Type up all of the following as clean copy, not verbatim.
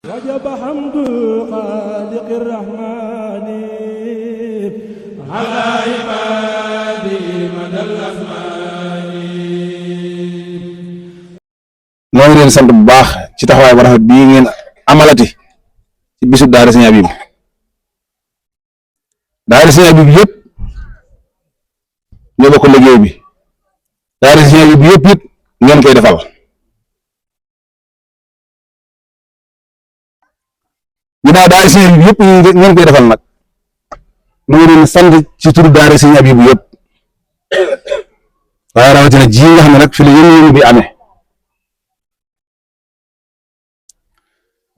وجب حمد خالق الرحمن على عباده مدى الأزمان. moo ngi leen sant bu baax ci taxawaay bu rafet bii ngeen amalati ci bisub daara Sëriñ Abibu. daara Sëriñ Abibu yëpp ñoo bokk liggéey bi, daara Sëriñ Abibu yëpp it ngeen koy defal. ginnaaw daara Sëriñ Abibu yëpp ngeen koy defal nag moo ngi leen sant ci turu daara Sëriñ Abibu yëpp, waaye rawatina ji nga xam ne nag fi la yëngu-yëngu bi amee.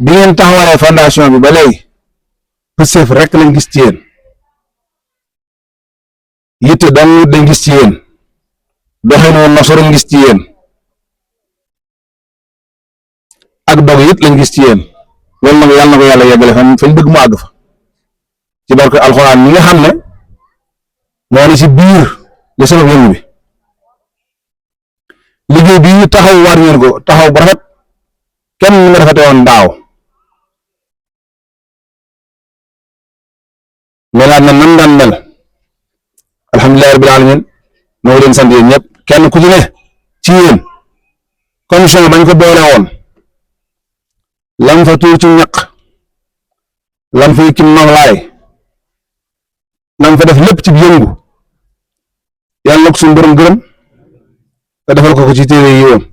bi ngeen taxawalee fondation bi ba léegi pësëf rek lañ gis ci yéen, yitte dong dañ gis ci yéen, doxin woon na soroon gis ci yéen, ak dog it lañ gis ci yéen. loolu nag yàlla na ko yàlla yeggale fañ bëgg mu àgg fa ci barke alxuraan mi nga xam ne moo ne ci biir li sabab yëngu bi. liggéey bi taxaw war ngeen ko taxaw bu rafet kenn ñu nga defate woon daaw, melaat na nam daan mel. alhamdulillahi rabbil alamin moo leen sant yéen ñëpp, kenn ku ci ne ci yéen commission bañ ko boole woon lam fa tuur ci ñaq, lam fa ci noflaay, lam fa def lépp ci yëngu, yàlla na ko suñu borom gërëm te defal ko ci téere yi woon.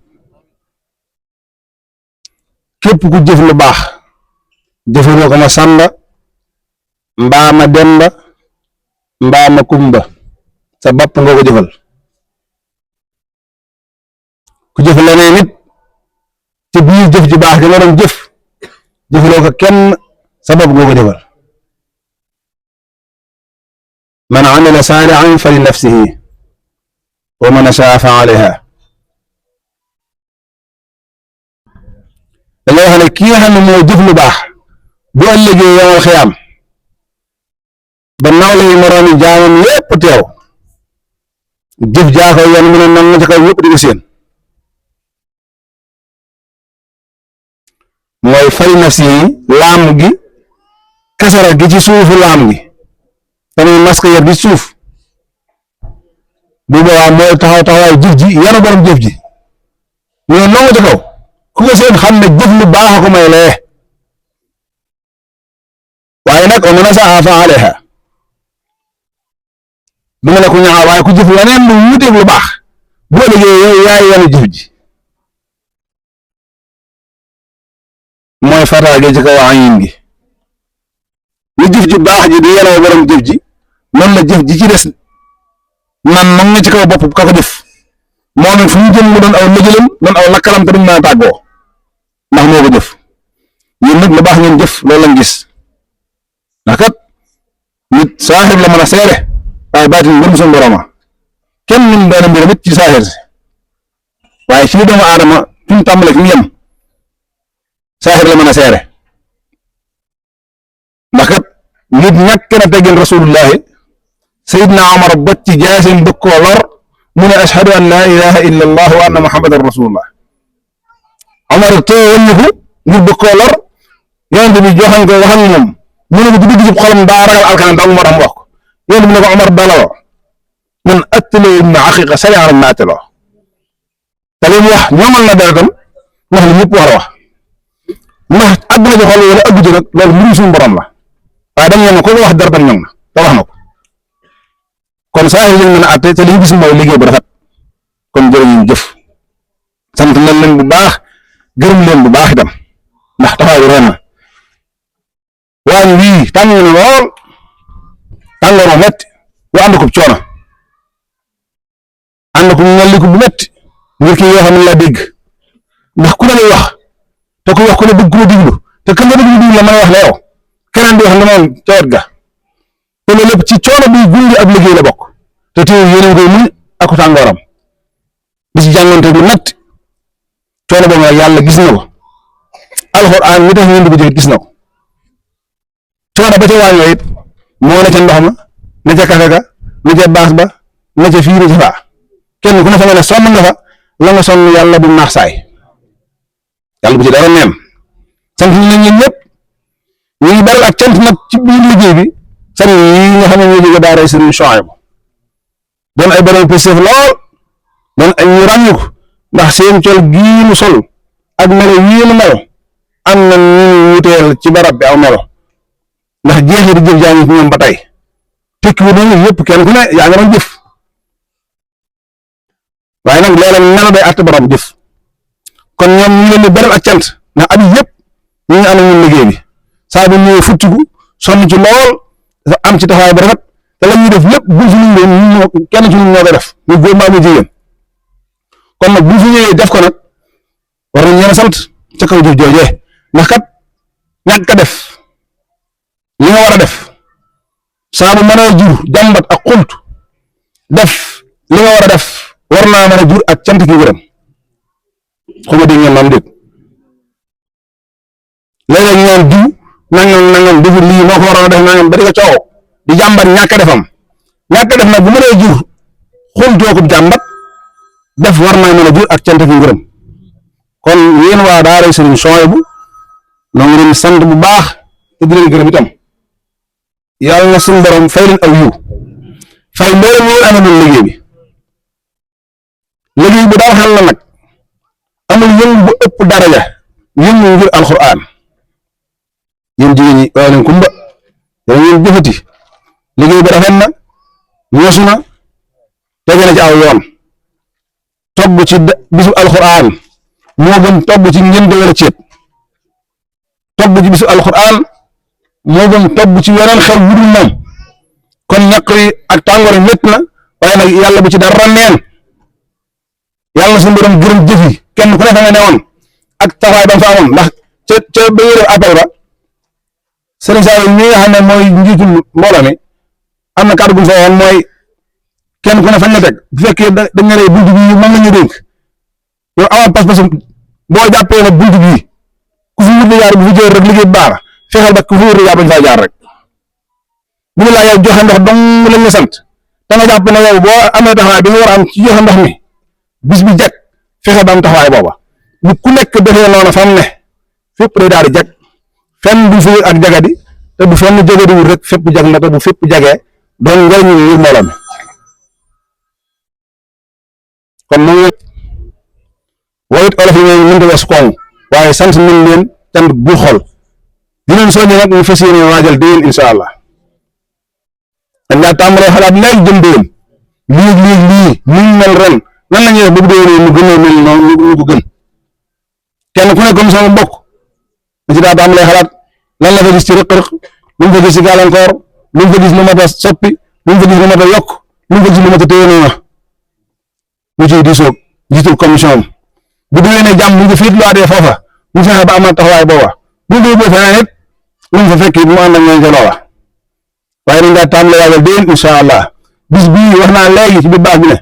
képp ku jëf lu baax jëfaloo ko ma Sàmba mbaa ma Demba mbaa ma Kumba, sa bopp nga ko jëfal. ku jëf leneen nit ci biir jëf ju baax gi nga doon jëf jëfaloo ko kenn, sa bopp nga ko jëfal. man amila saalihan fa li nafsihi wa man asaa fa alayha. dañoo wax ne ki nga xam ne moo jëf lu baax bu ëllëgee yawmal xiyaam ba nawle yi moroomi jaamam yépp teew, jëf jaako yoon mu ne nan na ci kaw ñëpp di ko seen, mooy fay nafsi yi laam gi kasara gi ci suufu laam gi tamit masque yar bi suuf bu boobaa mooy taxawaay jëf ji yanu borom jëf ji ñu ne nonga ci kaw ku ko seen xam ne jëf lu baax ko may lee. waaye nag man asaa fa alayha du ma ne ku ñaaw, waaye ku jëf leneen lu wuuteeg lu baax bu ëllëgee yow yaay yanu jëf ji. mooy fataa gi ci kaw ayin gi. lu jëf ji baax ji di yeloo borom jëf ji noonu la jëf ji ci des man moom nga ci kaw bopp ka ko jëf moom it fu mu jëm mu doon aw lëjëlam doon aw lakkalam te duñ mën a tàggoo ndax moo ko jëf. yéen nag lu baax ngeen jëf loolu lañ gis ndax kat nit saaxir la mën a seere waaye baatin mbirum suñu boroma kenn nim doon mbiram it ci saaxir si, waaye ci doomu aadama fi mu tàmbale fi mu yem saaxir la mën a seere. ndax kat nit ñàkk na teggin rasulullahi Seydina Omar bot ci jaasim bëgg koo lor mu ne ashhadu an laa ilaha illa allah wa anna muhammadan rasulullah. Omar too wëññiku ngir bëgg koo lor, yonent bi joxañ ko wax ak moom mu ne ko ci dugg ci xolam daa ragal alkane daa mu war am wax ko. yonent bi ne ko Omar daloo man attaloo ma aqiqa sayaaram na attaloo te li mu wax ñoomal na deretam wax li ñëpp war a wax ndax àgg na ci xol wala àggu ci nag loolu mbirum suñu borom la, waaye dañ ne ko wax deretam ñoŋ na te wax na ko. kon saa yi lañ mën a àtte te li ñu gis mooy liggéey bu rafet. kon jërëjëf jëf sant nañ leen bu baax gërëm leen bu baax itam ndax taxawaay bi ren na waañ wii tàng na lool tàngoor bu métti bu ànd ko coono ànd ko ñalliku bu métti ngir kii yoo xam ne laa dégg ndax ku ne lay wax te ku wax ku ne bëgg ku ne diglu te kan nga bëgg ñu diglu la mën a wax ne yow keneen di wax ne moom ca wet ga te loolu lépp ci coono buy gunge ab liggéey la bokk te teewul yéen a ngi koy muñ ak tàngooram di ci jàngante lu métti coono boobu nag yàlla gis na ko alxuraan mi tax ngeen di ko jëf gis na ko coono ba ca waañoo it moo ne ca ndox ma ne ca kafe ga ne ca baas ba ne ca fii ne ca faa kenn ku ne fa nga ne sonn nga fa la nga sonn yàlla bu naax saay yàlla bu ci dara neem sant nañ ñun ñëpp ñu ngi beral ak cant nag ci biir liggéey bi sang yi nga xam ne ñoo jóge daara Serigne Souhaïbou doon ay borom pëstéef lool doon ay ñu ràññu ko ndax seen col gii mu sol ak melo yii mu melo am na ñu wuteel ci barab bi aw melo ndax jeexi di jëf jaa ngi ci ñoom ba tey tekki bu doon yëpp kenn ku ne yaa nga doon jëf waaye nag loola melo day àtt borom jëf kon ñoom ñu leen di beral ak cant ndax at yëpp ñu ngi ànd ak ñun liggéey bi saa bu ñëwee futtiku sonn ci lool dafa am ci taxawaay bu rafet te la ñuy def lépp buñ fi liggéey ñun kenn ci ñun ñoo koy def muy góor mbaa muy jigéen kon nag buñ fi ñëwee def ko nag war nañ leen a sant ca kaw jëf joojee ndax kat ñàkk a def li nga war a def saa bu mën a jur jàmbat ak xult def li nga war a def war naa mën a jur ak cant ki gërëm xaw ma dégg ngeen maam dégg léeg-léeg ñu naan diw nangam defu lii moo ko waroon a def nangam ba di ko coow di jàmbat ñàkk a defam ñàkk a def nag bu mënee jur xultoo ko jàmbat def war naa mën a jur ak cant ki gërëm kon yéen waa daara Serigne Souhaïbou ñoo ngi leen sant bu baax te di leen gërëm itam yàlla na suñu borom fay leen aw yiw fay mboolem ñu leen amaloon liggéey bi liggéey bu daal xel la nag amul yëngu bu ëpp daraja yëngu ngir alxuraan yéen jigéen ñi waaye leen kumba yow ngeen jëfati liggéey bi rafet na ñoosu na tege na ci aw yoon togg ci bisu alxuraan moo gën togg ci ngénte wala ceet togg ci bisu alxuraan moo gën togg ci weneen xew bu dul moom kon ñàkk yi ak tàngoor yi métti na waaye nag yàlla bu ci dara neen yàlla na suñu borom gërëm jëf yi kenn ku ne fa nga ne woon ak taxawaay ba nga fa amoon ndax ca ba ñuy def appel ba Serigne Saliou mi nga xam ne mooy njiitul mbooloo mi am na kàddu gu fa woon mooy kenn ku ne fañ la teg bu fekkee dañ ne buntu bii moom la ñu dénk yow amal pas-pas boo jàppee ne buntu bii ku fi wut jaar bu fi jël rek liggéey baax na fexeel ba ku fi wut jaar bañ faa jaar rek bu ñu laa yow joxe ndox dong lañ la sant da nga jàpp ne yow boo amee taxawaay bi nga war a am ci joxe ndox mi bis bi jag fexe ba am taxawaay booba bu ku nekk defee noonu fam ne fépp day daal di jag fenn du fi ak jagadi te bu fenn jagadiwul rek fépp jag na te bu fépp jagee doon njëriñu ngir mbooloo mi kon moom wayit olof yi ñooy mënta weesu koŋ waaye sant nañ leen cant bu xol di leen soññi nag ñu fas yéene waajal déwén incha allah dañ daa tàmbalee xalaat léegi jëm déwén lii ñu mel ren nan la ñuy def ba bu déwénee mu gën a mel noonu ñu ko gën kenn ku ne comme sama mbokk da ci daa tàmbalee xalaat lan la fa gis ci rëq-rëq lu mu fa gis ci gàllankoor lu mu fa gis lu mat a soppi lu mu fa gis lu mat a yokk lu mu fa gis lu mat a téye noonu mu ciy diisoo jiitul commission bu déwénee jàmm ñu ko fiitluwaatee foofa ñu fexe ba amal taxawaay booba bu ñu koy feneen it lu mu fa fekk mu ànd ak ñoom ca loola waaye dañ daa tàmbalee waajal déwén incha allah bis bii wax naa léegi ci biir baax bi ne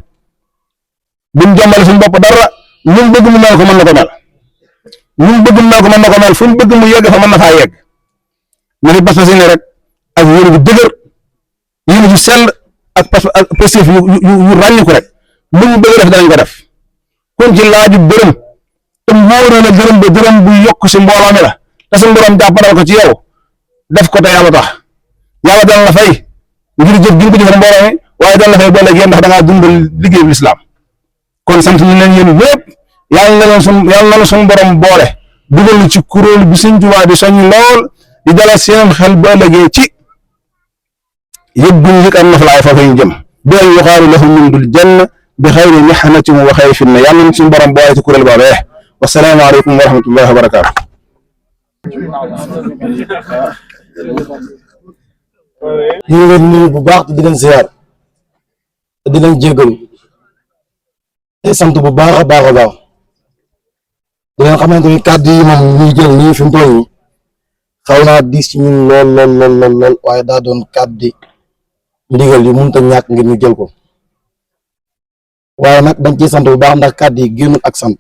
buñ jombale suñu bopp dara lu mu bëgg mu mel ko mën na ko mel lu mu bëgg mu mel ko mën na ko mel fu mu bëgg mu yegg fa mën na faa yegg na fi pas-pas yi ne rek ak yéen bu dëgër yéen ju sell ak positif yu ràññiku rek lu mu bëgg def danañ ko def kon ci laaju dërëm te wóor na la dërëm ba dërëm bu yokk si mbooloo mi la te suñu borom jàppandal ko ci yow def ko te yàlla tax yàlla dana la fay ngir jëf gi nga ko jëfal mbooloo mi waaye dana la fay boole yéen ndax da ngaa dundal liggéeyu lislaam kon sant nañ leen yéen ñëpp yàlla na la suñu borom boole dugal ci kuréel bi Sëñ Tuubaa di soññ lool di dalal seen xel ba ëllëgee ci yëg bu ñu yëg am naflaay foofu ñu jëm bi an yuqaalu lahum min dul janna bi xayri mihnatin wa xayfin na yàlla na suñu borom boole ci kuréel boobee wasalaamu aleykum wa rahmatullahi wa barakaatu. ñu ngi leen nuyu bu baax te di leen ziar te di leen jégalu te sant bu baax a baax a baax di leen xamante ni kàddu yi moom ñuy jël nii fi mu toll nii xaw naa diis ci ñun lool waaye daa doon kàddu ndigal yi mënut a ñàkk ngir ñu jël ko waaye nag dañ ciy sant bu baax ndax kàddu yi génnul ak sant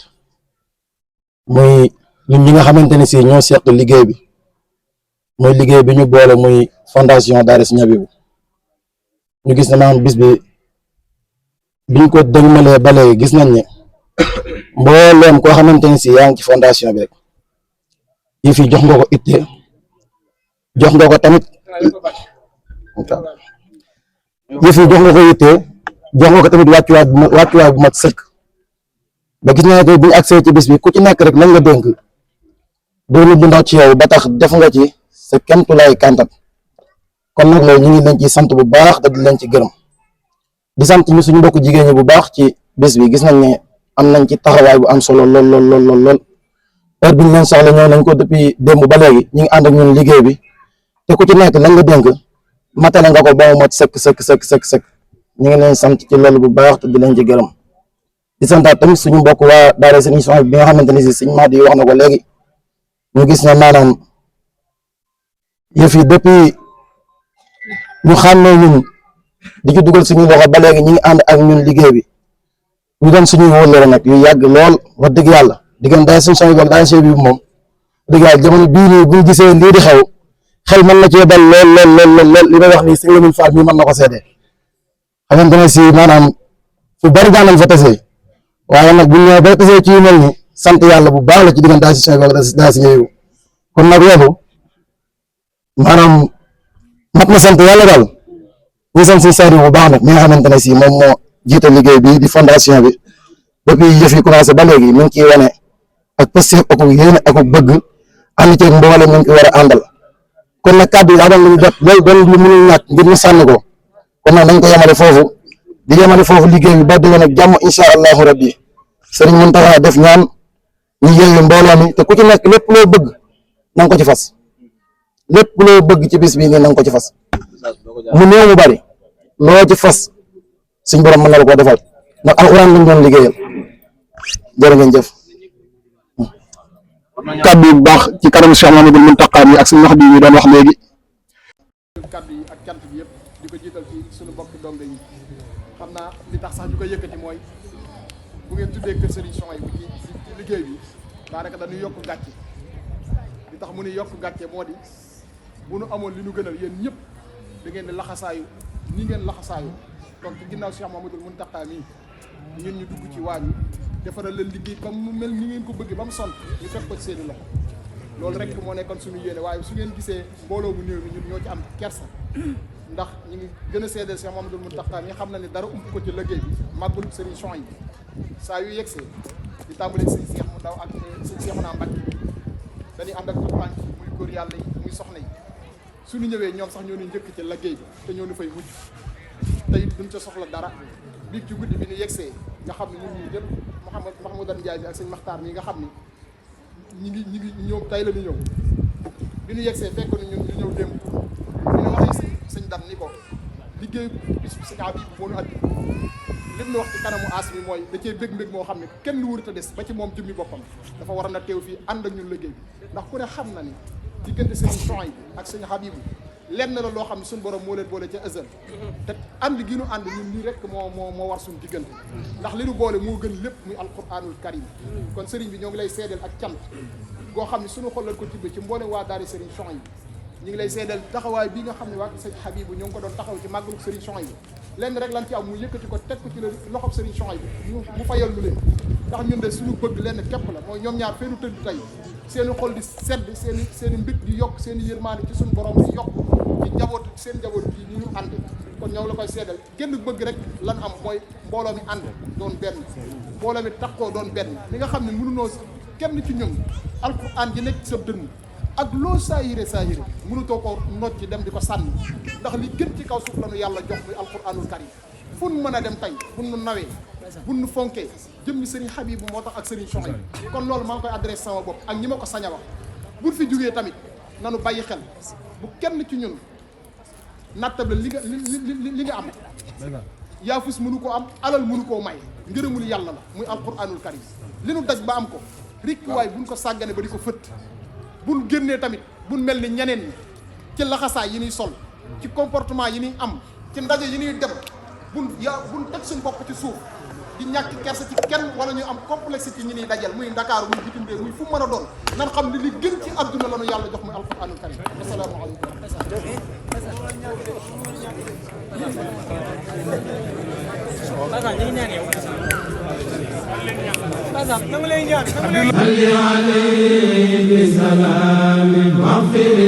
muy ñun ñi nga xamante ni si ñoo seq liggéey bi muy liggéey bi ñu boole muy fondation Daara Serigne Abibou ñu gis ne maanaam bis bi biñ ko dëgmalee ba léegi gis nañ ne mbooleem koo xamante ni si yaa ngi ci fondation bi rek yi fi jox nga ko itte jox nga ko tamit yëf yi jox nga ko itte jox nga ko tamit wàccuwaay bu mat sëkk ba gis naa ne bu ñu agsee ci bis bi ku ci nekk rek lañ nga dénk doonu bu ndaw ci yow ba tax def nga ci sa kemtulaay kàntan kon nag loolu ñu ngi leen ci sant bu baax te di leen ci gërëm di sant ñu suñu mbokk jigéen ñi bu baax ci bis bi gis nañ ne am nañ ci taxawaay bu am solo lool heure bi ñu leen soxla ñëw nañ ko depuis démb ba léegi ñu ngi ànd ak ñun liggéey bi te ku ci nekk lañ nga dénk matale nga ko ba mu mat sëkk ñu ngi leen sant ci loolu bu baax te di leen ci gërëm di santaat tamit suñu mbokk waa daara Serigne Souhaïbou bi nga xamante ne si Serigne Madi wax na ko léegi ñu gis ne maanaam yëf yi depuis ñu xàmmee ñun di ci dugal suñu loxo ba léegi ñu ngi ànd ak ñun liggéey bi ñu doon suñuy wóllare nag yu yàgg lool wax dëgg yàlla diggante daal Serigne Souhaïbou ak daal Cheikh bi moom dëgg yàlla jamono bii nii bu ñu gisee lii di xew xel mën na cee dal lool li may wax nii Serigne Lamine Fall mii mën na ko seede xamante ne si maanaam fu bari daanañ fa tasee waaye nag bu ñu ñëwee ba tasee ci yu mel ni sant yàlla bu baax la ci diggante daal si Souhaïbou ak daal si ñëw kon nag loolu maanaam mat na sant yàlla daal ñu sant si Sadio bu baax nag mi nga xamante ne si moom moo jiite liggéey bi di fondation bi depuis yëf yi commencé ba léegi mi ngi ciy wane ak pëstéef ak yéene ak bëgg ànd ceeg mboolem ñu ngi ko war a àndal kon nag kàddu yi daa doon lu ñu jot loolu doon lu mënul ñàkk ngir ñu sànni ko kon nag nañ ko yemale foofu di yemale foofu liggéey bi ba déwén ak jàmm incha allahu rabbi Serigne Mountakha def ñaan ñu yeewu mbooloo mi te ku ci nekk lépp loo bëgg na nga ko ci fas lépp loo bëgg ci bis bii nii na nga ko ci fas mu néew mu bari loo ci fas suñ borom mën na la koo defal ndax alxuraan lañ doon liggéeyal jërë ngeen jëf. kàddu yu baax ci kanam Cheikh Mamadou Mountakha mi ak suñu wax bi ñu doon wax léegi. kàddu yi ak cant bi yëpp di ko jiital ci suñu bokk donga yi xam naa li tax sax ñu koy yëkkati mooy bu ngeen tuddee kër Serigne Souhaïbou ci liggéey bi daanaka dañuy yokk gàcce li tax mu ni yokk gàcce moo di bu nu amoon li nu gënal yéen ñëpp da ngeen di laxasaayu ni ngeen laxasaayu donc ci ginnaaw Cheikh Mamadou Mountakha mii ñun ñu dugg ci waañ wi defaral leen liggéey ba mu mel ni ngeen ko bëgg ba mu sont ñu fekk ko ci seeni loxo loolu rek moo nekkoon suñu yéene waaye su ngeen gisee mbooloo bu néew mi ñun ñoo ci am kersa ndax ñu ngi gën a seedeel Cheikh Mamadou Mountakha mi xam na ne dara ump ko ci liggéey bi màggalu Serigne Souhaïbou saa yu yegsee di tàmbalee sëñ Cheikh mu ndaw ak sëñ Cheikhouna Mbacké dañuy ànd ak tànk yi muy góor yàlla yi muy soxna yi suñu ñëwee ñoom sax ñoo ñu njëkk ci liggéey bi te ñoo ñu fay mujj te it duñ ca soxla dara biig ci guddi bi ñu yegsee nga xam ne ñun ñii ñëpp Mahmoudane Ndiaye bi ak sëñ Makhtar mi nga xam ni ñi ngi ñëw tey la ñu ñëw bi ñu yegsee fekk na ñun ñu ñëw démb bi ñu waxee sëñ Dan ni ko liggéey bis bi sëñ Habib moo ñu andi lim ñu wax ci kanamu aas mi mooy da cee bëgg moo xam ne kenn lu wërta des ba ci moom jëmmi boppam dafa war na teew fii ànd ak ñun liggéey bi ndax ku ne xam na ni diggante sëñ Souhaïbou ak sëñ Habib lenn la loo xam ne suñu borom moo leen boole ca ëzal te ànd gi nu ànd ñun nii rek moo war suñu diggante ndax li nu boole moo gën lépp muy alquranul karim kon sëriñ bi ñoo ngi lay seedeel ak cant goo xam ne suñu xollal ko tibbee ci mboolem waa daari sëriñ Souhaïbou ñu ngi lay seedeel taxawaay bi nga xam ne waa sëñ Habibou ñoo ngi ko doon taxaw ci màggalu sëriñ Souhaïbou lenn rek lan ci am mu yëkkati ko teg ko ci loxob sëriñ Souhaïbou mu fayal lu leen ndax ñun de suñu bëgg lenn képp la mooy ñoom ñaar feenu tëdd tey seeni xol di sedd seeni mbég di yokk seeni yërmaande ci suñu borom di yokk ci njaboot seen njaboot bi ñu ànd kon ñoo la koy seedal génn bëgg rek lan am mooy mbooloo mi ànd doon benn mbooloo mi takkoo doon benn li nga xam ne mënunoo kenn ci ñun alquran ji nekk sa dënn ak loo saayire mënutoo ko nocc ci dem di ko sànni ndax li gën ci kaw suuf la nu yàlla jox muy alquranul karim fu nu mën a dem tey bu nu nawee bu nu fonkee jëmmi sëriñ Habibou moo tax ak sëriñ Souhaïbou kon loolu maa ngi koy adressé sama bopp ak ñi ma ko sañ a wax bu fi jógee tamit nanu bàyyi xel bu kenn ci ñun nattable li nga am yaafus mënu koo am alal mënu koo may ngërëmul yàlla la muy alquranul karim li nu daj ba am ko rikk waay buñ ko sàggane ba di ko fëtt buñ génnee tamit buñ mel ni ñeneen ñi ci laxasaay yi ñuy sol ci comportement yi ñuy am ci ndaje yi ñuy dem buñ teg suñ bopp ci suuf di ñàkk kersa ci kenn wala ñu am complexe ci ñi ñuy dajal muy Ndakaaru muy bitim réew muy fu mën a doon nan xam ne li gën ci àdduna la nu yàlla jox muy alquranul karim assalaamu aleykum صل عليه بسلام مغفر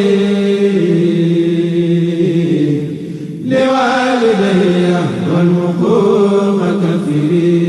لوالديه والوقوف كفري